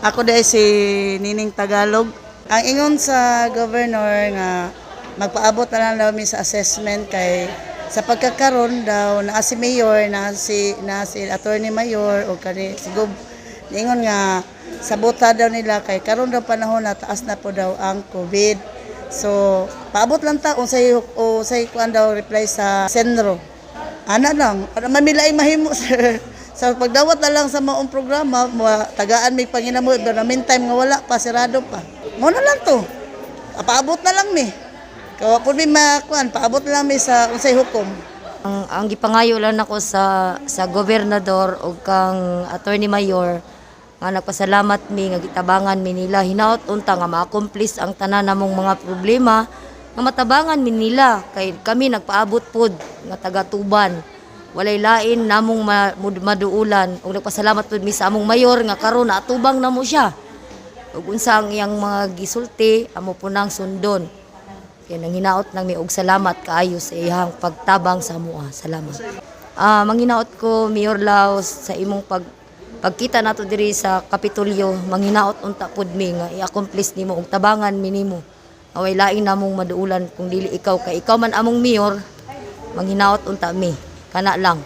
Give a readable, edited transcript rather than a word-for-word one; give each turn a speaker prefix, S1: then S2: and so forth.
S1: Ako dahil si Nining Tagalog. Ang ingon sa governor nga magpaabot na lang daw mi sa assessment kay sa pagkakaron daw naa si mayor, na si attorney mayor o kani si Gov, ingon nga sabuta daw nila kay karon daw panahon na taas na po daw ang COVID. So paabot lang ta unsay o say kuan daw reply sa sentro. Ana lang, ana mamilaing mahimo, sir. Sa pagdawat na lang sa maong programa, tagaan may panginamo, pero na meantime nga wala pa, sirado pa. Mo na lang to. Paabot na lang mi. Kawa po mi makuan, paabot na lang mi sa unsay hukom.
S2: Ang gipangayo lang nako sa gobernador ug kang attorney mayor nga nagpasalamat mi nga gitabangan mi nila. Hinaot unta nga ma-accomplish ang tanan namong mga problema nga matabangan mi nila kay kami nagpaabot pod nga taga-Tuban, walay lain namong maduulan. Ug nagpasalamat pod mi sa among mayor nga karon naatubang namo siya ug unsa ang iyang mga gisulti, amo po nang sundon. Kaya nanginaot nang mi og salamat kaayo sa iyang pagtabang sa amoa. Salamat. Manginaot ko, Mayor Laos, sa imong pagkita nato diri sa Kapitolyo, manghinaot unta pud mi nga i-accomplish nimo og tabangan mi nimo. Away laing namong maduulan kung dili ikaw kay ikaw man among mayor. Manghinaot unta mi. Kana lang.